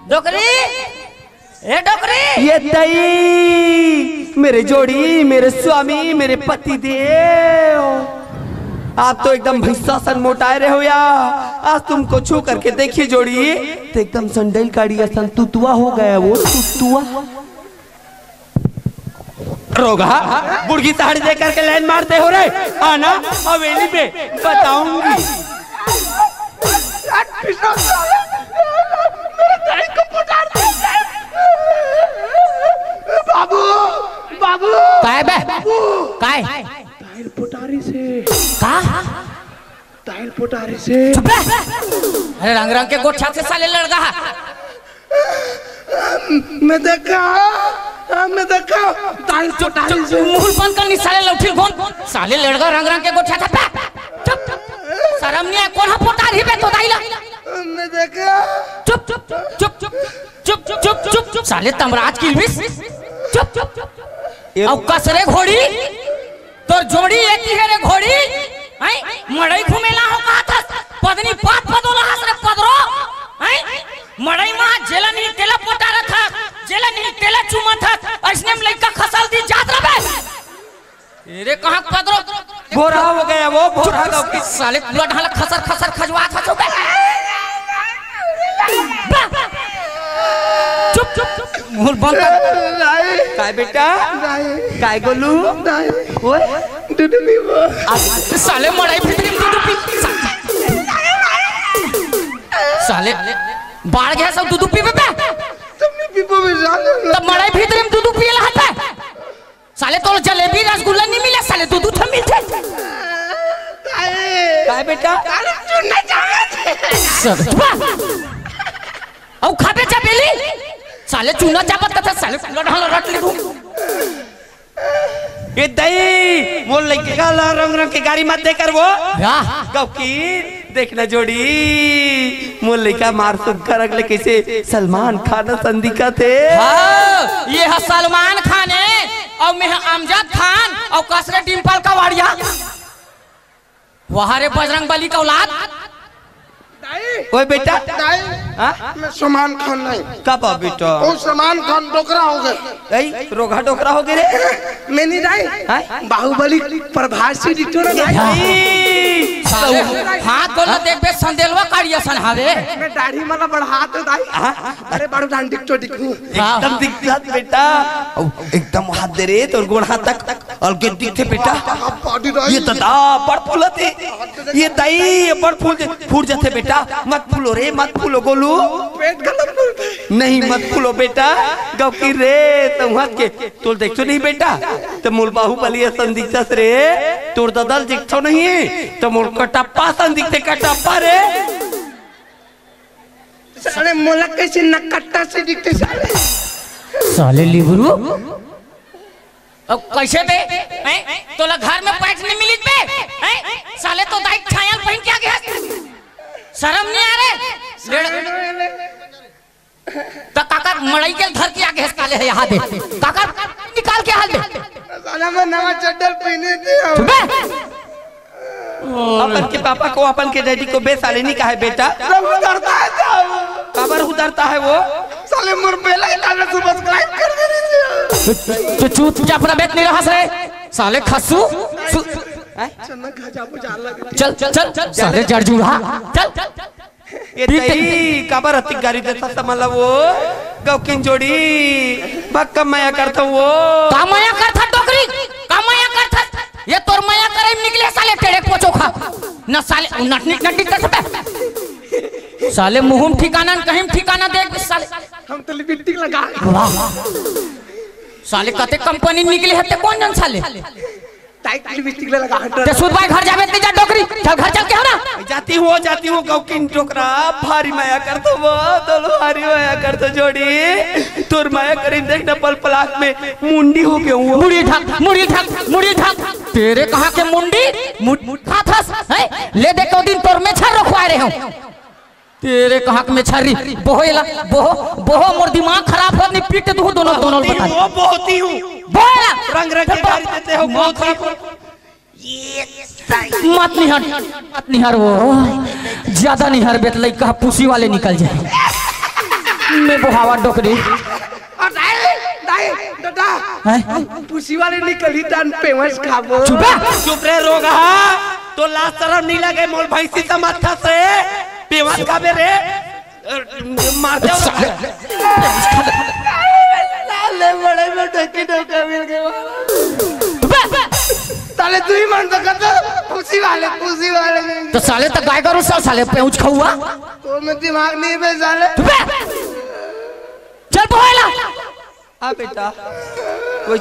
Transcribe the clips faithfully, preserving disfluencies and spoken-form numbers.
डोकरी, ए डोकरी। ये दई, मेरे जोड़ी, मेरे स्वामी, मेरे पति देव, आप तो एकदम भैंसा सन मोटाए रहे हो यार। आज तुमको छू करके देखिए जोड़ी, तो एकदम संडल काड़ी असन तुतुआ हो गया वो, तुतुआ। रोगहा, बुढ़गी साड़ी दे करके लाइन मारते हो रे। आना हवेली पे, बताऊंगी। बाबू, बाबू। काय बे? बाबू। काय? दाइल पोटारी से। का? दाइल पोटारी से। चुप बे। अरे रंग रंग के गोठा से साले लड़का। मैं देखा, मैं देखा, दाइल पोटारी से। मुंह बंद कर नी साले लौठी कौन? साले लड़का रंग रंग के गोठा था। बे, चुप। शर्म नहीं है, कौन हा पोटारी बे तो दाइला? मैं देखा। चुप, चुप, चुप, चुप। साले तमराज की लिबिस। चुप, चुप, चुप। ये अब कसरे घोड़ी, तोर जोड़ी एती हे रे घोड़ी। हैं? मड़ई घूमे ला हो कहा था, पदनी पात पदोला हस रे पदरो। हैं? मड़ई मा जेला नहीं तेला पोटारत हस, जेला नहीं तेला चुमत हस, अइसने में लइका खसल दी जात रबे। तेरे कहाँ पदरो? भोरा हो गया वो, भोरा चुप, गाँव की। साले पूरा ढाल खसर खसर खजवा था चुप। चुप, चुप, चुप। मुंह बंद कर। दाई। काय बेटा? दाई। काय गोलू? दाई। ओए? दूध पीबो। आ, साले मड़ई भीतरी में दूध पी। सा-, साले बाढ़ गया सब दूध पीबे बे। तुम नहीं पीबो बे साले। तब मड़ई भीतरी में दूध पिए ला हत बे। साले तोला जलेबी रसगुल्ला नहीं मिला, साले दूध उठा मिलते। काय? काय बेटा? अरे चुन्ना चावल। सर, वाह। अउ खाबे चबेली, साले चूना चापत कथा, साले पूरा ढाल रट ले तू। ए दई, मोर लइका ला रंग रंग के गारी मत दे कर वो। या। गौकी, देखना जोड़ी, मोर लइका मार सुग्घर अगले कैसे सलमान खान असन दिखत हे। हाँ, ये ह सलमान खान हे, अउ मैं ह अमजद खान, अउ कसरे डिम्पल कवाड़िया। वाह रे बजरंग बली का औलाद। दाई। ओए बेटा। दाई। हाँ? मैं सलमान खान नहीं। का बा बेटा? वो सलमान खान डोकरा हो गए। ए, रोगहा डोकरा हो गए रे। मैं नहीं दाई। हाँ? बाहुबली प्रभास से दिखतो ना दाई। ए, साले, हाथ गोला देख बे संदेलवा काड़ी असन हावे। मैं दाढ़ी मला बढ़ा तो दाई। हाँ? अरे बारू जान दिखतो दिखू। हाँ। एकदम दिखत बेटा। ओ, एकदम हाथ दे रे, तोर गोड़ हाथ तक। अलगे दिखथे बेटा। ये ददा, बड़ फूलत हे। ये दई, ये बड़ फूल दे, फूट जाथे बेटा। मत फूलो रे, मत फूलो गोलू। पेट गलत फूलथे। नहीं, मत फूलो बेटा। गौकी रे, तउहत के, तोल देखथो नहीं बेटा? त मोल बाहुबली असन दिखथस रे। तोर ददल देखथो नहीं, त मोर कटप्पा असन दिखथे, कटप्पा रे। साले मोला कैसे नकट्टा से दिखथे साले। साले लिबरू। अब कैसे बे? हैं? तोला घर में पैंट नहीं मिली बे? हैं? साले तो दाई छायल पहन के आ गया। शर्म नहीं आ रे? लेड़-, त काकर मड़ई के धर के आ गया साले हे यहाँ दे। काकर निकाल के हाल दे। साला मैं नवा चड्डल पहने थे। बे! अपन के पापा को, अपन के डैडी को बे साले नहीं कहा है बेटा। सब उधरता है सब। काबर उधरता है वो? साले मोर बेल आइकन ला subscribe कर दे रही। तो चुपचाप रह बे, नहीं रहस रे। साले खस्सू। सु-, हैं? चल, चल, चल, साले जड़ जूड़ा। चल। ए तई, काबर अतिक गारी देथस मला वो? गौकिन जोड़ी, बक्का मया करथो वो। का मया करथस डोकरी? का मया करथस? ये तोर मया करे निकले साले टेढ़े पोचो खा। न साले नटनिक नटनिक करथस बे। साले मुंह में ठिकाना न कहीं ठिकाना देख बे साले। हम तो lipstick लगा। वाह। साले कते कंपनी निकले हते कौन जन साले? टाइट लिपस्टिक ले लगा हट। ते सूद भाई घर जाबे ते जा डोकरी, चल घर चल के हो ना। जाती हूँ, जाती हूँ, गौकिन डोकरा, भारी मया करथो वो, तोला भारी मया करथो जोड़ी, तोर मया करी देख ना पल पलाक में मुंडी हो गया हूँ। मुड़ी ढक, मुड़ी ढक, मुड़ी ढक। तेरे कहाँ के मुंडी? मुंडी खाथस, हैं? ले देख ओ दिन तोर में छर रखवा रहे हूँ। तेरे कहाँ के में छर्री? बोहेला, बोहो, बोहो, मोर दिमाग खराब हो, नहीं पीट दूँ दोनों, दोनों बहुत ही बता। हूँ, बहुत ही हूँ। बोहेला। रंग रंग के गारी देते हो, बहुत ही। मत निहार, मत निहार वो। ज्यादा निहार बे त लइका पुसी वाले निकल जाए। में बोहावा डोकरी। अरे दाई, दाई, दादा। हैं? पुसी वाले निकली तन पेवस खाबो। चुप बे। चुप रे रोगहा। तो लाज शरम नहीं लगे मोर भैंसी समझथस रे? पेवस खाबे रे। मार दे। साले बड़े में ढके ढोका मिल गए। साले तू ही मान सकत, पुसी वाले, पुसी वाले। तो साले तो गाय गरु सब साले पेउच खउआ। तो में दिमाग नहीं बे साले। चुप बे। चल बोला। आ बेटा।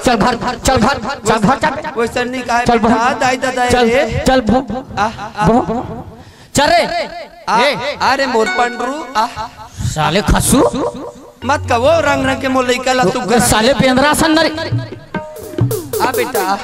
चल घर, चल घर, चल घर, चल। वैसा नहीं कहा चल बेटा। बोल। दाई दादा चल, रे। चल बो। आ, आ, बो। चल रे। आ, ए, अरे मोर पंडरू। आ, साले खसू। मत कहो रंग रंग के मोर लइका ला तू साले बेंदरा सन नरी। आ बेटा।